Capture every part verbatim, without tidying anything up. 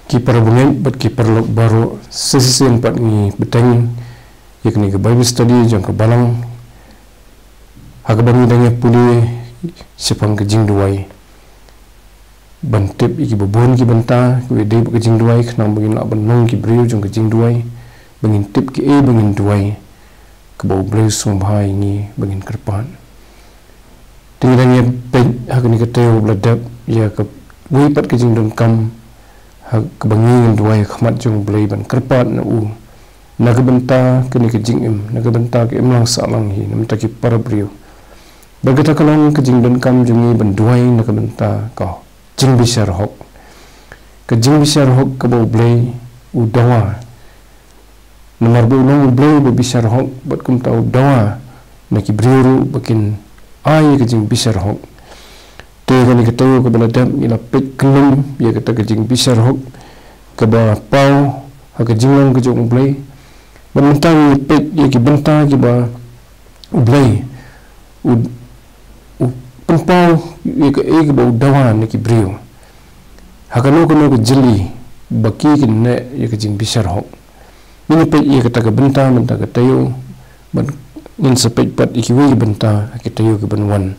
Ki para bangeit bad ki paralok baroh, sa shisien pat ngi bteng ïa kane ka Bible study jong ka balang, ha kaba ngi dang ïa pule shaphang ka jingduwai. Ban tip ïa kiba bun ki bynta kiba dei bad ka jingduwai, khnang ba ngin lah ban long ki briew jong ka jingduwai, ba ngin tip kiei ba ngin duwai, kaba U Blei u sngewbha ïa ngi ba ngin kyrpad. Te ngi dang ïa peit ha kane ka taïew ba la dep ïa kawei pat ka jingdonkam ha kaba ngi ngin duwai ha khmat jong U Blei ban kyrpad na u, na ka bynta kane ka jingim, na ka bynta ka imlang sahlang hi, na ka bynta ki para briew. Bad kata ka long ka jingdonkam jong ngi ban duwai na ka bynta ka jingbishar hok. Ka jingbishar hok kaba U Blei u dawa. Namar ba u long U Blei uba bishar hok, bad kumta u dawa na ki briew ruh ba kin ai ka jingbishar hok. Te kane ka taïew kaba la dep ngi la peit kyllum ïa kata ka jingbishar hok kaba paw ha ka jinglong ka jong U Blei. Bad mynta ngi peit ïa ki bynta kiba U Blei u, u pynpaw ïa kaei kaba u dawa na ki briew. Ha kano kano ka jylli ba ki kin leh ïa ka jingbishar hok. Ngin ïa peit ïa kata ka bynta mynta ka taïew, bad ngin sa peit pat ïa kiwei ki bynta ha ki taïew ki ban wan.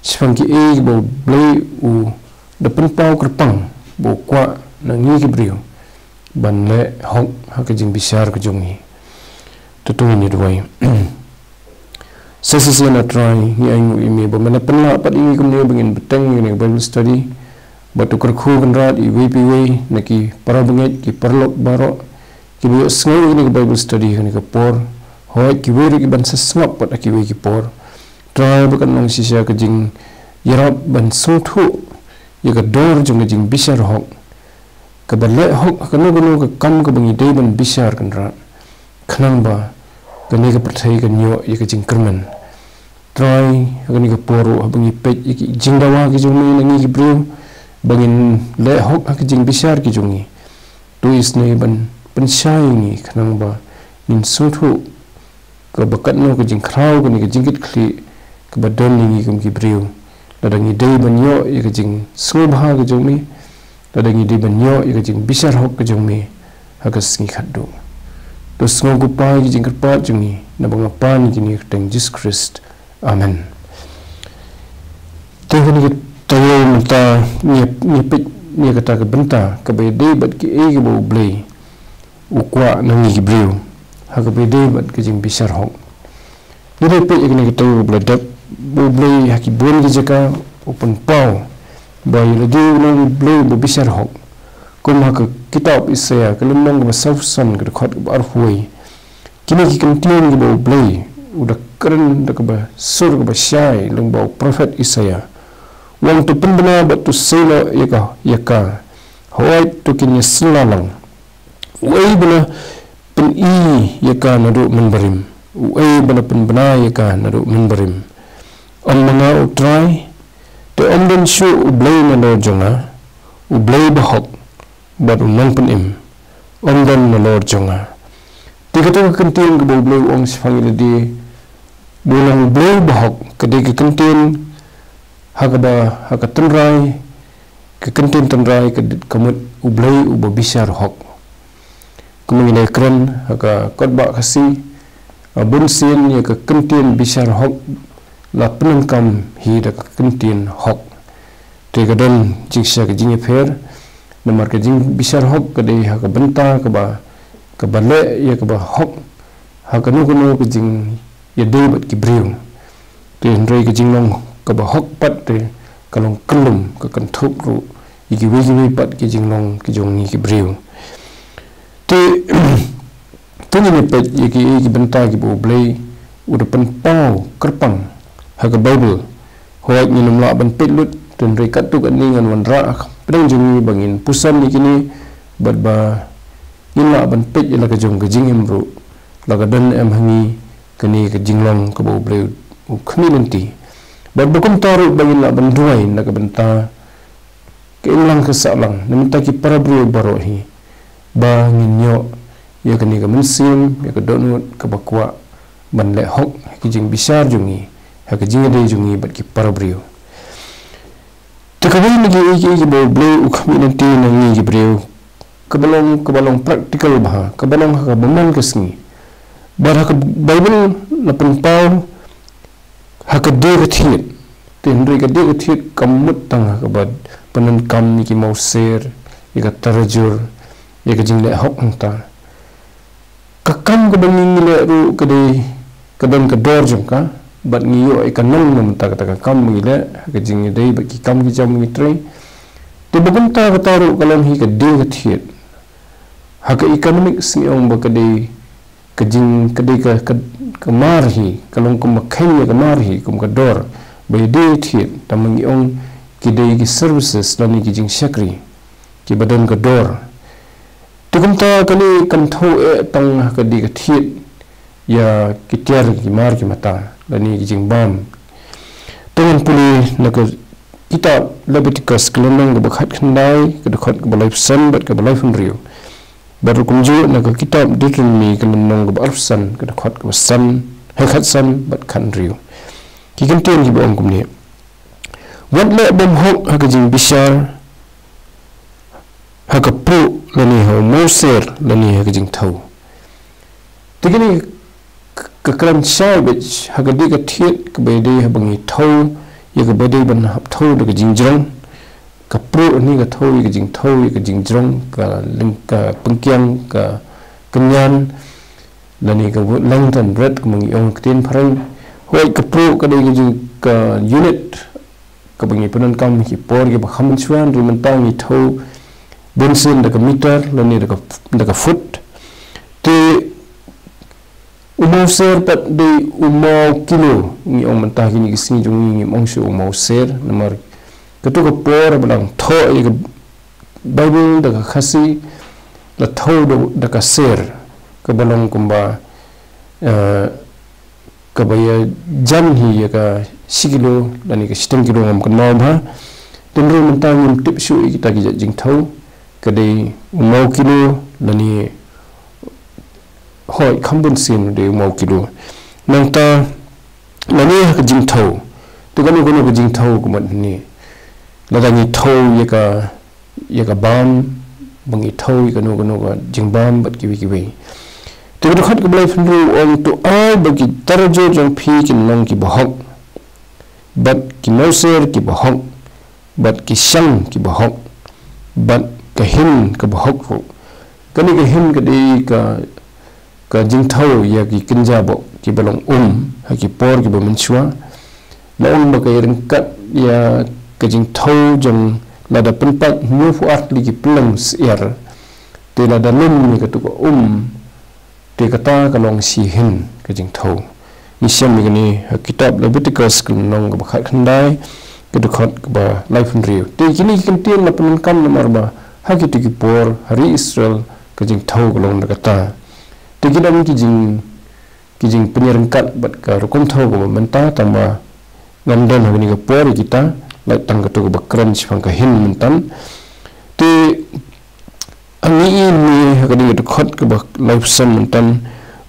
Shaphang kiei kiba U Blei u da pynpaw kyrpang ba u kwah na ngi ki briew ban leh hok ha ka jingbishar ka jong ngi. To ngin ïa duwai. Sa shisien A Trai, ngi ainguh ïa me ba me la pynlah pat ïa ngi kumne ba ngin bteng ïa kane ka Bible study. Bad to kyrkhu Kynrad ïa iwei pa iwei na ki para bangeit, ki paralok baroh kiba ïohsngew ïa kane ka Bible study ha kane ka por. Hooid, kiwei ruh ki ban sa sngap pat ha kiwei ki por. Trai, ba kan long shisha ka jingïarap ban sngewthuh ïa ka dor jong ka jingbishar hok, kaba leh hok ha kano kano ka kam kaba ngi dei ban bishar, Kynrad, khnang ba kane ka pyrthei kan ïoh ïa ka jingkyrmen. Trai, ha kane ka por ruh haba ngi peit ïa ki jingdawa ki jong me na ngi ki briew ba ngin leh hok ha ka jingbishar ki jong ngi, to isynei ban pynshai ïa ngi khnang ba ngin sngewthuh kaba katno ka jingkhraw kane ka jingkitkhlieh kaba don ïa ngi kum ki briew, lada ngi dei ban ïoh ïa ka jingsngewbha ka jong me, lada ngi dei ban ïoh ïa ka jingbishar hok ka jong me ha ka sngi khatduh. To sngewkup ïa ka jingkyrpad jong ngi, naba nga pan ïa kine ha ka kyrteng Jisu Khrist. Amen. Te ha kane ka taïew mynta ngi, ngi peit ïa kata ka bynta kaba ïadei bad kiei kiba U Blei u kwah na ngi ki briew ha kaba ïadei bad ka jingbishar hok. Ngi dei peit ïa kane ka taïew kaba la dep ba U Blei ha ki bun ki jaka u pynpaw ba ïa lade u long U Blei uba bishar hok. Kum ha ka kitab Isaïah ka lynnong kaba sawphew san, ka dkhot kaba arphew wei. Kine ki kyntien kiba U Blei u da kren da kaba sur kaba shai lyngba u prophet Isaïah. U ong, to pynbna bad to sei noh ïa ka, ïa ka. Hooid, to kin ïasylla lang. Uei ba la pyni ïa ka naduh mynbarim? Uei ba la pynbna ïa ka naduh mynbarim? Ym ma nga U Trai? Te ym don shuh U Blei nalor jong nga? U Blei bahok bad U Nongpynim ym don nalor jong nga? Te kata ka kyntien kaba U Blei u ong shaphang ïa lade ba u long U Blei bahok, ka dei ka kyntien ha kaba, ha ka tynrai, ka kyntien tynrai ka, ka mut U Blei uba bishar hok. Kumba ngi la kren ha ka kot ba Khasi, a, bunsien ïa ka kyntien bishar hok la pyndonkam hi da ka kyntien hok. Te ka don jingshisha ka jingïapher, namar ka jingbishar hok ka dei ha ka bynta kaba, kaba leh ïa kaba hok ha kano kano ka jingïadei bad ki briew. Te hynrei ka jinglong kaba hok pat te ka long kyllum, ka kynthup ruh ïa kiwei kiwei pat ki jinglong ki jong ngi ki briew. Te to ngin ïa peit ïa ki, ïa ki bynta kiba U Blei u da pynpaw kyrpang ha ka Baibl. Hooid, ngin ym lah ban peit lut, te hynrei katto katne ngan wanrah ha ka pdeng jong ngi ba ngin puson ïa kine, bad ba ngin lah ban peit ïa la ka jong ka jingim ruh, la ka don em ha ngi kane ka jinglong kaba U Blei u khmih lynti. Bad ba kumta ruh ba ngin lah ban duwai na ka bynta ka imlang ka sahlang, na ka bynta ki para briew baroh hi, ba ngin ïoh ïa kane ka mynsiem, ïa ka dohnud kaba kwah ban leh hok ha ki jingbishar jong ngi, ha ka jingïadei jong ngi bad ki para briew. Te kawei na kiei kiei kiba U Blei u khmih lynti na ngi ki briew, kaba long, kaba long practical bha, kaba long ha ka bymman ka sngi. Bad ha ka Baibl la pynpaw ha ka die ka thied. Te hynrei ka die ka thied kam mut tang ha kaba pyndonkam ïa ki mawser, ïa ka tarajur, ïa ka jingleh hok hangta. Ka kam kaba ngi ngi leh ruh ka dei, ka don ka dor jong ka, bad ngi ïoh ïa ka nong na mynta kata ka kam ba ngi leh, ha ka jingïadei bad ki kam ki jam ba ngi trei. Te ba kumta kata ruh ka long hi ka die ka thied. Ha ka economics ngi ong ba ka dei ka jing, ka dei ka, ka, ka mar hi, ka long kum ba kheiñ ïa ka mar hi, kum ka dor, ba ïa die thied, tang ba ngi ong ki dei ki services lane ki jingshakri kiba don ka dor. Te kumta kane kam thew eh tang ha ka die ka thied ïa ki tiar ki mar ki mata lane ki jingbam. Te ngan pule na ka kitab Leviticus ka lynnong kaba khatkhyndai, ka dkhot kaba laiphew san bad kaba laiphew hynriew. Bad ruh kumjuh na ka kitab Deuteronomy ka lynnong kaba arphew san, ka dkhot kaba san, ha khatsan bad khathynriew. Ki kyntien kiba ong kumne: Wat leh bymhok ha ka jingbishar, ha ka pruh, lane ha u mawser, lane ha ka jingthew. Te kane ka kren shai beit ha ka die ka thied kaba dei haba ngi thew ïa kaba dei ban hap thew da ka jingjrong. Ka pruh ne ka thew ïa ka jingthew, ïa ka jingjrong, ka ling, ka pynkiang, ka kynñian, lane ka length and breadth, kumba ngi ong ha ka ktien phareng. Hooid, ka pruh ka dei ka jing, ka unit kaba ngi pyndonkam ha ki por kiba kham mynshuwa, hynrei mynta ngi thew bunsien da ka meter lane da ka, da ka foot. Te u mawser pat dei u maw kilo, ngi ong mynta kine ki sngi jong ngi ngim ong shuh u mawser, namar kato ka por ba dang thoh ïa ka Baibl da ka Khasi la thew da, da ka ser, kaba long kumba, eh, kaba ïajan hi ïa ka shi kilo lane ka shiteng kilo, ngam kynmaw bha. Te hynrei mynta ngim tip shuh ïa kita ki jait jingthew, ka dei u maw kilo lane, hooid, kham bunsien u dei u maw kilo. Nangta lane ha ka jingthew, te kano kano ka jingthew ka mut hangne. Lada ngi thew ïa ka, ïa ka bam, ba ngi thew ïa kano kano ka jingbam bad kiwei kiwei. Te ka dkhot kaba laiphew hynriew u ong: To ai ba ki tarajur jong phi kin long kiba hok, bad ki mawser kiba hok, bad ki shang kiba hok, bad ka hin kaba hok ruh. Kane ka hin ka dei ka, ka jingthew ïa ki kynja boh kiba long um ha ki por kiba mynshuwa. La ong ba ka ïaryngkat ïa ka jingthew jong, lada pynpait hynñiewphew ar tylli ki pylleng syiar, te lada lum ïa kato ka um, te kata ka long shi hin ka jingthew. Ngi shem ïa kane ha kitab Leviticus ka lynnong kaba khatkhyndai, ka dkhot kaba laiphew hynriew. Te kine ki kyntien la pyndonkam namar ba ha kito ki por ha ri Israel ka jingthew ka long da kata. Te ki don ki jing, ki jingpynïaryngkat bad ka rukom thew kaba mynta, tangba ngam don ha kane ka por ïa kita, lait tang kato kaba kren shaphang ka hin mynta. Te ngi ïohi ha kane ka dkhot kaba laiphew san mynta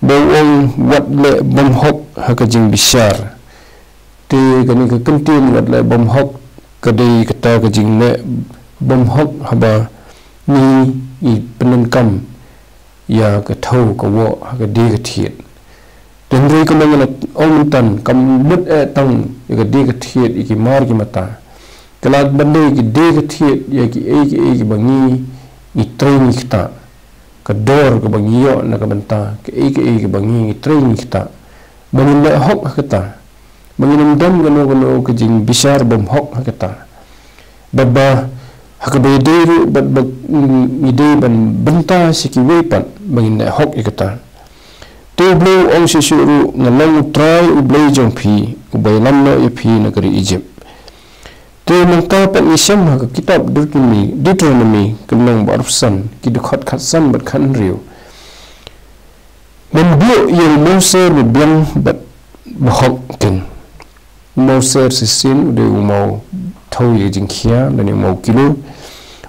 ba u ong: Wat leh bymhok ha ka jingbishar. Te kane ka kyntien wat leh bymhok ka dei kata ka jingleh bymhok haba ngi, ngi pyndonkam ïa ka thew ka woh ha ka die ka thied. Te hynrei kumba ngi la ong mynta, kam mut eh tang ïa ka die ka thied, ïa ki mar ki mata. Ka lah ban dei ïa ka die ka thied ïa kiei kiei kiba ngi, ngi trei ngi ktah. Ka dor kaba ngi ïoh na ka bynta kiei kiei kiba ngi, ngi trei ngi ktah, ba ngin leh hok ha kata, ba ngin ym don kano kano ka jingbishar bymhok ha kata. Bad ba ha kaba ïadei ruh bad ba, mm, ngi dei ban bynta sha kiwei pat ba ngin leh hok ïa kata. Te U Blei u ong shuh shuh ruh: Nga long U Trai U Blei jong phi, uba ïalam noh ïa phi na ka ri Ijipt. Te nangta pat ngi shem ha ka kitab Deuteronomy, Deuteronomy ka lynnong ba arphew san, ki dkhot khatsan bad khathynriew: Ngan buh ïa u mawser ba biang bad ba hok kein. U mawser shisien u dei u maw thew ïa ka jingkhia lane u maw kilo.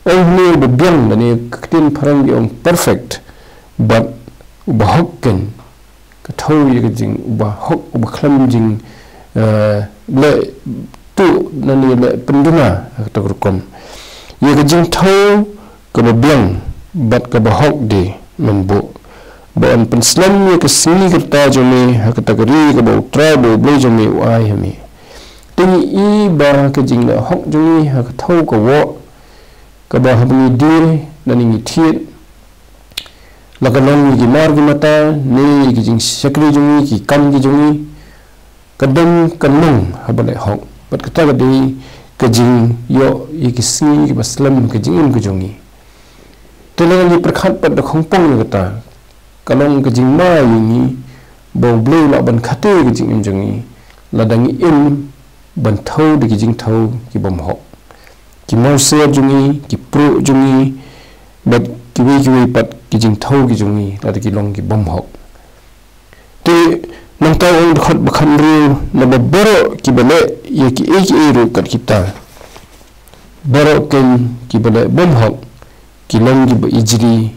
Ong hangne ba biang, lane ka ktien phareng ki ong perfect, bad uba hok kein. Ka thew ïa ka jing, uba hok, uba khlem jing, eh, leh tuh lane leh pynduna ha kata ka rukom. Ïa ka jingthew kaba biang, bad kaba hok de men buh, ba yn pynslem ïa ka sngi ka rta jong me ha kata ka ri kaba U Trai ba U Blei jong me u ai ha me. Te ngi i ba ka jingleh hok jong ngi ha ka thew ka woh, kaba haba ngi die lane ngi thied, la ka long ïa ki mar ki mata ne ïa ki jingshakri jong ngi, ki kam ki jong ngi, ka dang ka long haba leh hok. Bad kata ka dei ka jingïoh ïa ki sngi kiba slem ka jingim ka jong ngi. Te lada ngi pyrkhat pat da khongpong ïa kata, ka long ka jingma ïa ngi ba U Blei u lah ban khate ka jingim jong ngi lada ngi im ban thew da ki jingthew ki bym hok. Ki mawsiar jong ngi, ki pruh jong ngi, bad kiwei kiwei pat ki jingthew ki jong ngi lada ki long ki bym hok. Te nangta u ong dkhot ba khathynriew, naba baroh kiba leh ïa kiei kiei ruh kat kita, baroh kein kiba leh bymhok ki long kiba ijli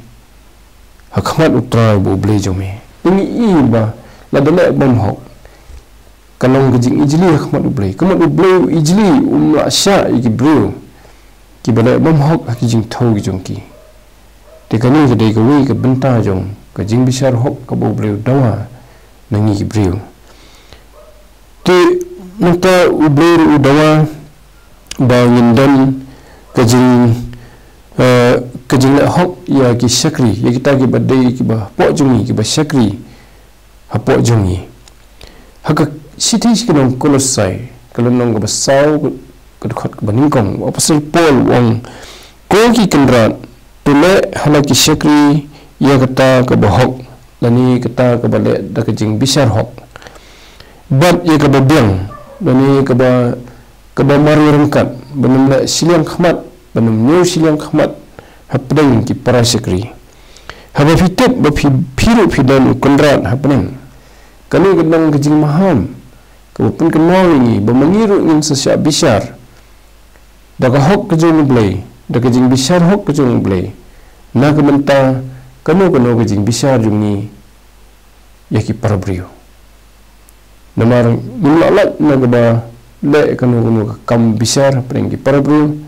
ha khmat U Trai ba U Blei jong me. Te ngi i ba lada leh bymhok ka long ka jingijli ha khmat U Blei. Ka mut U Blei u ijli, um lah shah ïa ki briew kiba leh bymhok ha ki jingthew ki jong ki. Te kane ka dei kawei ka bynta jong ka jingbishar hok kaba U Blei u dawa na ngi ki briew. Te nangta U Blei ruh u dawa ba ngin don ka jing, eh, ka jingleh hok ïa ki shakri, ïa kita kiba dei kiba hapoh jong ngi, kiba shakri hapoh jong ngi. Ha ka shithi sha ki nong Kolosai, ka lynnong kaba saw, ka dkhot kaba nyngkong, u Apostol Paul u ong, ko ki kynrad, to leh ha la ki shakri ïa kata kaba hok, lane kata kaba leh da ka jingbishar hok, bad ïa kaba biang, lane kaba, kaba mar ïa ryngkat, ban ym leh shiliang khmat, ban ym ñiew shiliang khmat hapdeng ki para shakri. Haba phi tip ba phi, phi ruh phi don u kynrad hapdeng, kane ka long ka jingmaham kaba pynkynmaw ïa ngi ba ma ngi ruh ngin sa shah bishar da ka hok ka jong U Blei, da ka jingbishar hok ka jong U Blei, na ka bynta kano kano ka jingbishar jong ngi ïa ki para briew. Namar ngim lah lait na kaba leh kano kano ka kam bishar hapdeng ki para briew,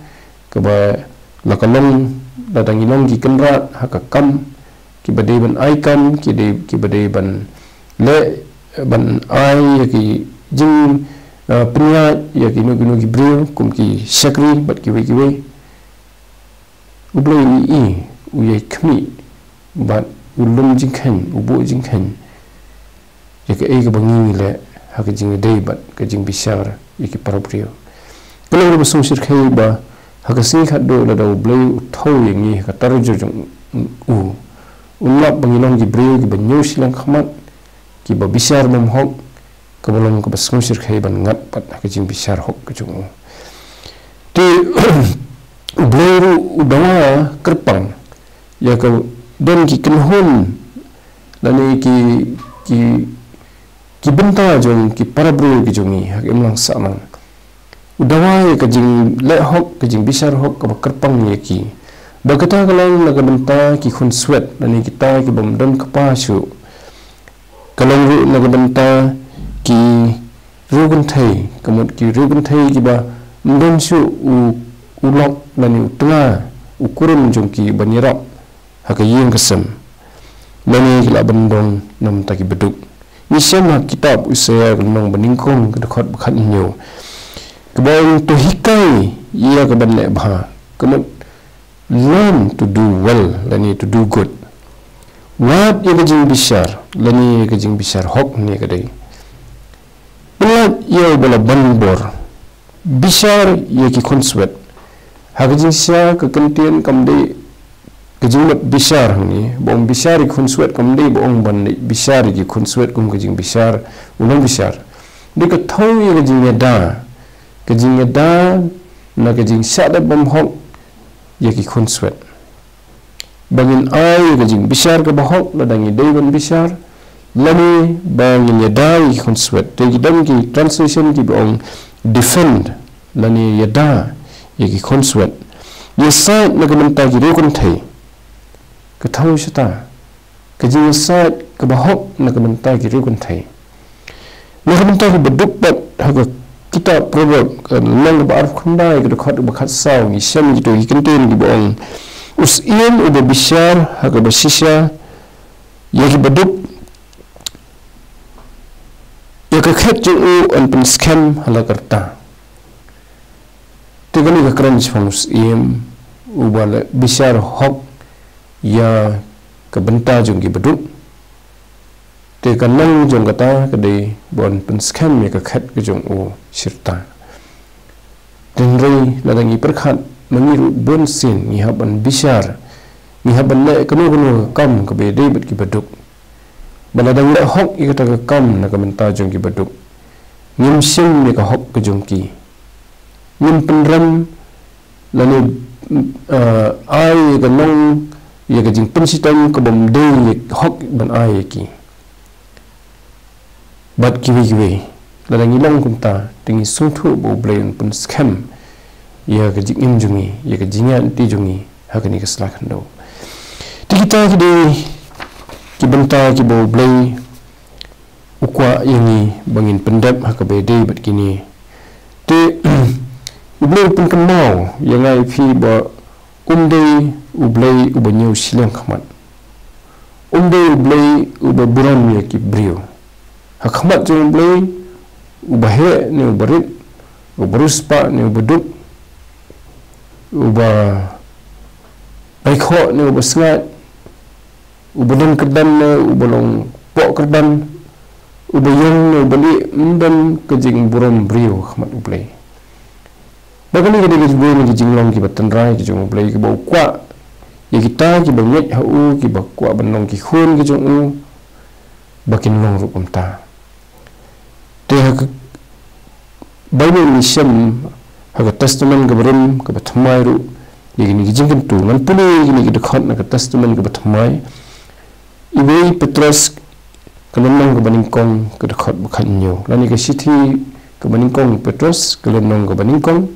kaba la ka long, lada ngi long ki kynrad ha ka kam, kiba dei ban ai kam, ki dei, kiba dei ban leh, ban ai ïa ki jing, eh, pynïaid ïa kino kino ki briew kum ki shakri bad kiwei kiwei. U Blei u i, u ïai khmih, bad u lum jingkheiñ, u buh jingkheiñ ïa kaei kaba ngi ngi leh ha ka jingïadei bad ka jingbishar ïa ki para briew. Ka long kaba sngewsyrkhei ba ha ka sngi khatduh lada U Blei u thew ïa ngi ha ka tarjur jong u, un lap ba ngi long ki briew kiba ñiew shiliang khmat, kiba bishar bymhok, kaba long kaba sngewsyrkhei ban ngat pat ha ka jingbishar hok ka jong u. Te U Blei ruh u dawa kyrpang ïa ka don ki kynhun lane ki, ki, ki bynta jong ki para briew ki jong ngi ha ka imlang sahlang. U dawa ïa ka jingleh hok, ka jingbishar hok kaba kyrpang ïa ki. Ba kata ka long na ka bynta ki khunswet lane kita ki bym don kpa shuh. Ka long ruh na ka bynta ki riewkynthei, ka mut ki riewkynthei kiba ym don shuh u, u lok lane u tnga, u kurim jong ki ban ïarap ha ka ïing ka sem, lane ki lah ban don na ka bynta ki baduk. Ngi shem ha ka kitab u Isaïah ka lynnong ba nyngkong ka dkhot ba khathynñiew, kaba ong, to hikai ïa ka ban leh bha, ka mut learn to do well lane to do good. Wad ïa ka jingbishar lane ïa ka jingbishar hok ne ka dei. Pyllait ïa uba la ban bor. Bishar ïa ki khunswet. Ha ka jingshisha ka kyntien kam dei ka jingmut bishar hangne, ba ong bishar ïa ki khunswet kam dei ba ong ban bishar ïa ki khunswet kum ka jingbishar u nongbishar. Dei ka thew ïa ka jingïada, ka jingïada na ka jingshah leh bymhok ïa ki khunswet. Ba ngin ai ïa ka jingbishar kaba hok lada ngi dei ban bishar, lane ba ngin ïada ïa ki khunswet. Te ki don ki translation kiba ong defend lane ïada ïa ki khunswet. Ïasaid na ka bynta ki riewkynthei. Ka thew shata, ka jingïasaid kaba hok na ka bynta ki riewkynthei. Na ka bynta ki baduk pat, ha ka kitab Proverb, ka lynnong ba arphew khyndai, ka dkhot ba khatsaw, ngi shem kito ki kyntien kiba ong, U syiem uba bishar ha kaba shisha ïa ki baduk, ïa ka khet jong u yn pynskhem ha la ka rta. Te kane ka kren shaphang u syiem uba la bishar hok ïa ka bynta jong ki baduk. Te ka nong jong kata ka dei ban pynskhem ïa ka khet ka jong u shirta. Hynrei lada ngi pyrkhat ma ngi ruh bun sien ngi hap ban bishar, ngi hap ban leh kano kano ka kam kaba ïadei bad ki baduk. Ba lada ngi leh hok ïa kata ka kam na ka bynta jong ki baduk, ngim shim ïa ka hok ka jong ki. Ngim pynrem lane, eh, ai ïa ka nong ïa ka jingpynshitom kaba ym dei ïa ka hok ban ai ïa ki. Bad kiwei kiwei, lada ngi long kumta te ngi sngewthuh ba U Blei un pynskhem ïa ka jingim jong ngi, ïa ka jingïaid lynti jong ngi ha kane ka sla khyndew. Te kita ki dei ki bynta kiba U Blei u kwah ïa ngi ba ngin pyndep ha kaba ïadei bad kine. Te U Blei u pynkynmaw ïa nga ïa phi ba um dei U Blei uba ñiew shiliang khmat. Um dei U Blei uba burom ïa ki briew. Ha khmat jong U Blei, uba heh ne uba rit, uba riewspah ne uba duk, uba paikhoh ne uba sngaid, uba don kyrdan ne uba long poh kyrdan, uba ïong ne uba lieh, ym don ka jingburom briew ha khmat U Blei. Ba kane ka dei ka jingburom, ka jinglong kiba tynrai ki jong U Blei, kiba u kwah ïa kita kiba ngeit ha u, kiba kwah ban long ki khun ki jong u, ba kin long ruh kumta. Te ha ka Baibl ngi shem ha ka Testament kaba rim kaba thymmai ruh ïa kine ki jingkyntu. Ngan pule ïa kine ki dkhot na ka Testament kaba thymmai. Iwei Petros ka lynnong kaba nyngkong ka dkhot ba khathynñiew. Lane ka shithi kaba nyngkong Petros ka lynnong kaba nyngkong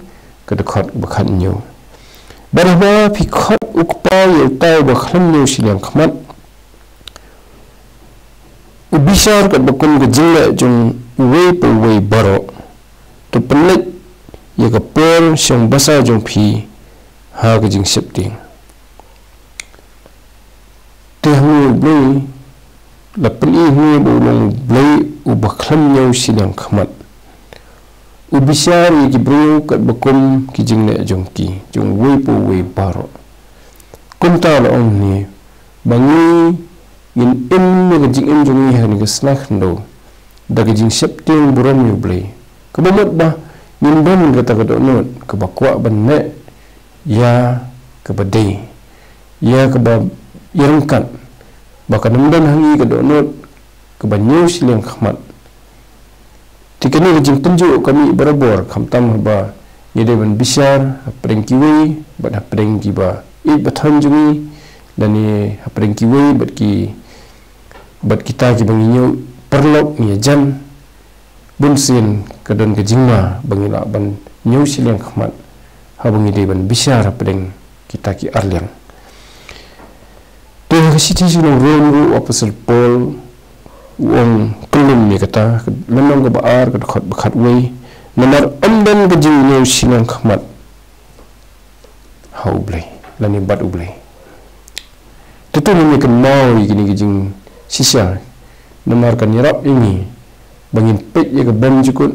ka dkhot ba khathynñiew. Bad haba phi khot u Kpa ïa uta uba khlem ñiew shiliang khmat, u bishar katba kum ka jingleh jong uwei pa uwei baroh, to pynleit ïa ka por shong basa jong phi ha ka jingsheptieng. Te hangne U Blei la pyni hangne ba u long U Blei uba khlem ñiew shiliang khmat. U bishar ïa ki briew katba kum ki jingleh jong ki, jong uwei pa uwei baroh. Kumta la ong hangne ba ngi ngin im ïa ka jingim jong ngi ha kane ka sla khyndew da ka jingsheptieng burom ïa U Blei, kaba mut ba ngin don kata ka dohnud kaba kwah ban leh ïa kaba dei, ïa kaba ïaryngkat, ba kan ym don ha ngi ka dohnud kaba ñiew shiliang khmat. Te kane ka jingtynjuh ka mih barabor, khamtam haba ngi dei ban bishar hapdeng kiwei bad hapdeng kiba ïeit ba thaiñ jong ngi, lane hapdeng kiwei bad ki, bad kita kiba ngi ñiew paralok, ngi ïajan. Bun sien ka don ka jingma ba ngi lah ban ñiew shiliang khmat haba ngi dei ban bishar hapdeng kita ki arliang. Te ha ka shithi sha ki nong Rom ruh u Apostol Paul u ong kyllum ïa kata, ka lynnong kaba ar ka dkhot ba khatwei, namar ym don ka jingñiew shiliang khmat ha U Blei, lane bad U Blei. Te to ngin ïa kynmaw ïa kine ki jingshisha, namar kan ïarap ïa ngi ba ngin peit ïa ka bymjukut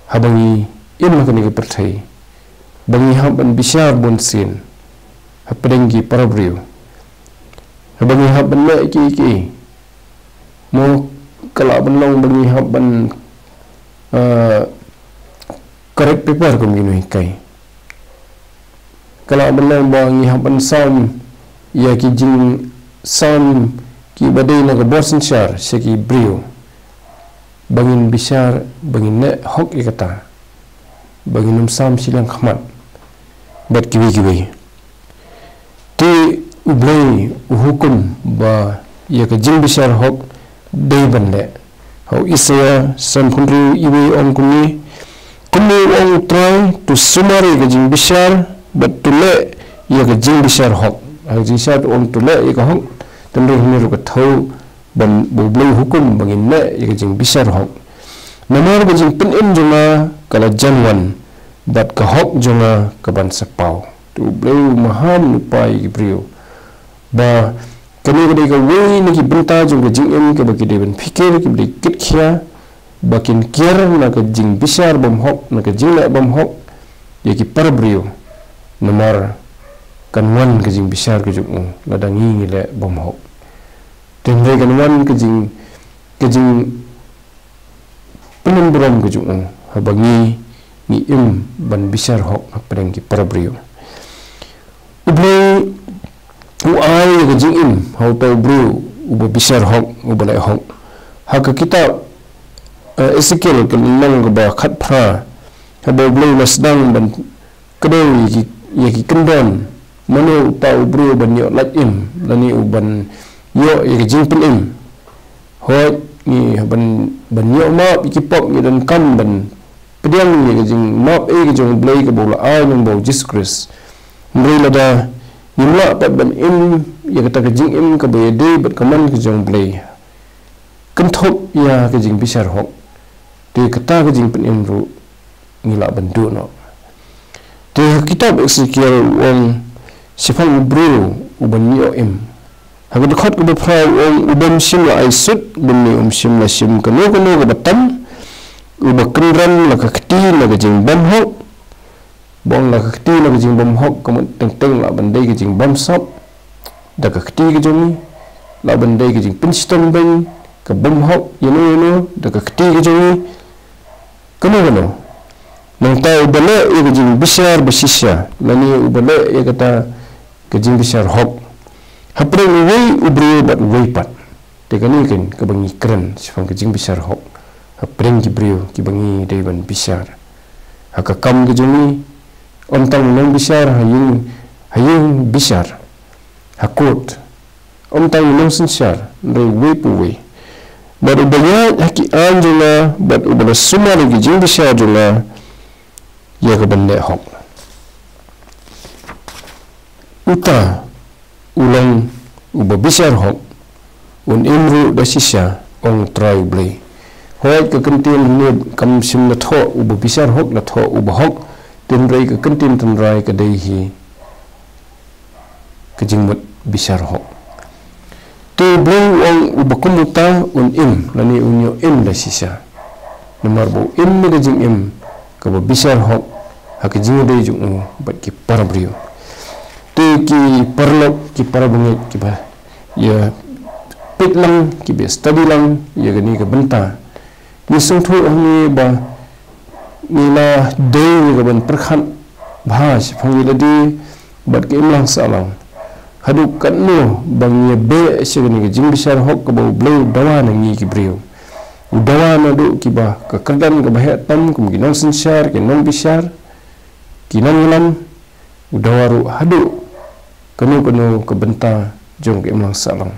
haba ngi im ha kane ka pyrthei, ba ngi hap ban bishar bun sien hapdeng ki para briew, haba ngi hap ban leh kiei kiei. Mo, ka lah ban long ba ngi hap ban, ah, correct paper kum ki nonghikai. Ka lah ban long ba ngi hap ban sam ïa ki jingsam kiba dei na ka bor synshar sha ki briew, ba ngin bishar, ba ngin leh hok ïa kata, ba ngin ym sam shiliang khmat bad kiwei kiwei. Te U Blei u hukum ba ïa ka jingbishar hok dei ban leh. Ha u Isaïah sanphew hynriew, iwei, ong kumne: Kumne u ong U Trai, to sumar ïa ka jingbishar bad to leh ïa ka jingbishar hok. Ha ka jingshisha to ong to leh ïa ka hok, hynrei hangne ruh ka thew ban, ba U Blei u hukum ba ngin leh ïa ka jingbishar hok. Namar ka jingpynim jong nga ka la jan wan, bad ka hok jong nga ka ban sa paw. Te U Blei u maham u pynpaw ïa ki briew. Ba kane ka dei kawei na ki bynta jong ka jingim kaba ki dei ban pyrkhat, kiba dei kitkhia, ba kin kiar na ka jingbishar bymhok, na ka jingleh bymhok ïa ki para briew. Namar kan wan ka jingbishar ka jong u lada ngi ngi leh bymhok. Te hynrei kan wan ka jing, ka jingpynlong burom ka jong u haba ngi ngi im ban bishar hok hapdeng ki para briew. U Blei u ai ïa ka jingim ha uta u briew uba bishar hok, uba leh hok. Ha ka kitab, eh, Ezekiel ka lynnong kaba khatphra, haba U Blei u la sdang ban kdew ïa ki, ïa ki kyndon, mano uta u briew ban ïoh lait im, lane u ban ïoh ïa ka jingpynim. Hooid, ngi ban, ban ïoh map ïa ki pop ngi donkam ban pdiang ïa ka jingmap ei ka jong U Blei kaba u la ai lyngba U Jisu Khrist. Hynrei lada ngim lah pat ban im ïa kata ka jingim kaba ïadei bad ka mon ka jong U Blei, kynthup ïa ka jingbishar hok, te kata ka jingpynim ruh ngi lah ban duh noh. Te ha kitab Ezekiel u ong, shaphang u briew uban ïoh im. Ha ka dkhot kaba phra u ong, u bym shym la ai sut, bym ne um shym la shim kano kano kaba tam, uba kynran la ka kti na ka jingbymhok. Ba ong la ka kti na ka jingbymhok, ka mut teng teng lah ban dei ka jingbymsop da ka kti ka jong ngi, lah ban dei ka jingpynshitom beiñ, ka bymhok ïano ïano da ka kti ka jong ngi. Kano kano. Nangta uba leh ïa ka jingbishar bashisha, lane uba leh ïa kata ka jingbishar hok hapdeng uwei u briew bad uwei pat. Te kane keiñ kaba ngi kren shaphang ka jingbishar hok hapdeng ki briew kiba ngi dei ban bishar. Ha ka kam ka jong ngi, ym tang u nongbishar ha ïing, ha ïing bishar, ha court, ym tang u nongsynshar, hynrei uwei pa uwei. Bad uba ïaid ha ki aiñ jong nga, bad uba la sumar ïa ki jingbishar jong nga ïa ka ban leh hok, uta u long uba bishar hok, un im ruh da shisha, ong U Trai U Blei. Hooid, ka kyntien hangne kam shym la thoh uba bishar hok, la thoh uba hok, hynrei ka kyntien tynrai ka dei hi ka jingmut bishar hok. Te U Blei u ong uba kum uta un im, lane un ïoh im da shisha. Namar ba u im ïa ka jingim kaba bishar hok ha ka jingïadei jong u bad ki para briew. Te ki paralok, ki para bangeit kiba ïa peit lang, kiba study lang ïa kane ka bynta, ngi sngewthuh hangne ba ngi la dei ïa ka ban pyrkhat bha shaphang ïa lade bad ka imlang sahlang. Haduh katno ba ngi ïa beh sha kane ka jingbishar hok kaba U Blei u dawa na ngi ki briew. U dawa naduh kiba ka kyrdan kaba heh tam kum ki nongsynshar, ki nongbishar, ki nongïalam, u dawa ruh haduh kano kano ka bynta jong ka imlang sahlang.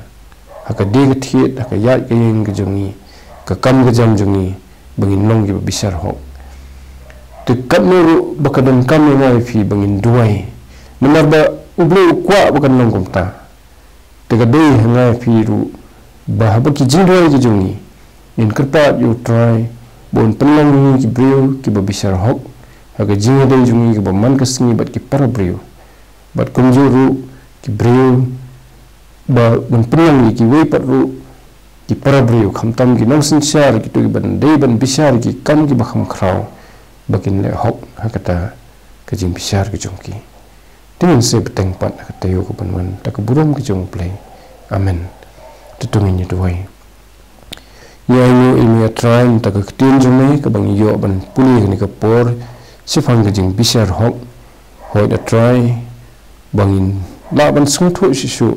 Ha ka die ka thied, ha ka ïaid ka ïeng ka jong ngi, ka kam ka jam jong ngi, ba ngin long kiba bishar hok. Te katno ruh ba ka donkam ïa nga ïa phi ba ngin duwai. Namar ba U Blei u kwah ba kan long kumta. Te ka dei ha nga ïa phi ruh ba haba ki jingduwai ki jong ngi, ngin kyrpad ïa U Trai ba un pynlong ïa ngi ki briew kiba bishar hok ha ka jingïadei jong ngi kaba man ka sngi bad ki para briew. Bad kumjuh ruh ki briew, ba un pynlong ïa kiwei pat ruh ki para briew, khamtam ki nongsynshar, kito kiban dei ban bishar ki kam kiba kham khraw, ba kin leh hok ha kata ka jingbishar ka jong ki. Te ngin sa bteng pat ha ka taïew kaban wan, da ka burom ka jong U Blei. Amen. To ngin ïa duwai. Ngi ainguh ïa me, A Trai, mynta ka ktien jong me kaba ngi ïoh ban pule ha kane ka por, shaphang ka jingbishar hok. Hooid A Trai, ba ngin lah ban sngewthuh shuh shuh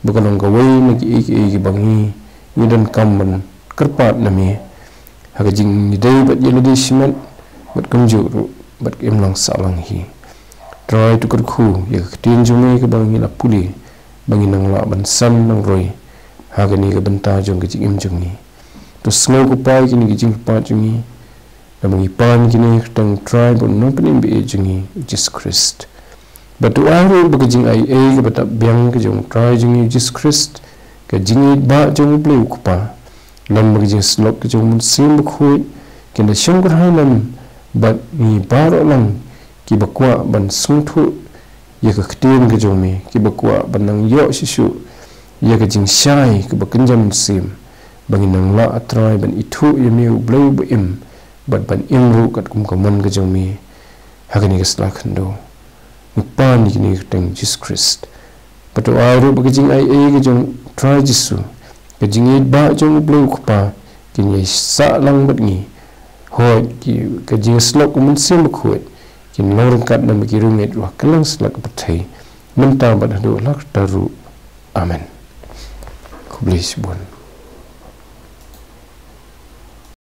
ba ka long kawei na kiei kiei kiba ngi, ngi donkam ban kyrpad na me ha ka jingïadei bad ïa lade shimet, bad kumjuh ruh bad ka imlang sahlang hi. Trai, to kyrkhu ïa ka ktien jong me kaba ngi la pule, ba ngin nang lah ban san nang roi ha kane ka bynta jong ka jingim jong ngi. To sngew, ko Pa, ïa kine ki jingkyrpad jong ngi, naba ngi pan kine kyrteng U Trai bad U Nongpynim ba ïeit jong ngi, U Jisu Khrist. Bad to ai ruh ba ka jingaiei kaba dap biang ka jong U Trai jong ngi, U Jisu Khrist, ka jingïeit ba jong U Blei U Kpa, lem bad ka jingsyllok ka jong U Mynsiem Bakhuid, kin da shong kyrhai lem bad ngi baroh lang kiba kwah ban sngewthuh ïa ka ktien ka jong me, kiba kwah ban nang ïoh shisha ïa ka jingshai kaba kynja mynsiem, ba ngin nang lah, A Trai, ban ithuh ïa me U Blei uba im, bad ban im ruh katkum ka mon ka jong me ha kane ka sla khyndew. Ngi pan ïa kine ha ka kyrteng Jisu Khrist. Bad to ai ruh ba ka jingaiei ka jong U Trai Jisu, ka jingïeit ba jong U Blei U Kpa, kin ïai sah lang bad ngi. Hooid, ki, ka jingïasyllok U Mynsiem Bakhuid kin long ryngkat namar ki rung ïeit ruh ha kylleng sla ka pyrthei, mynta bad haduh la kata ruh. Amen. Khublei shibun.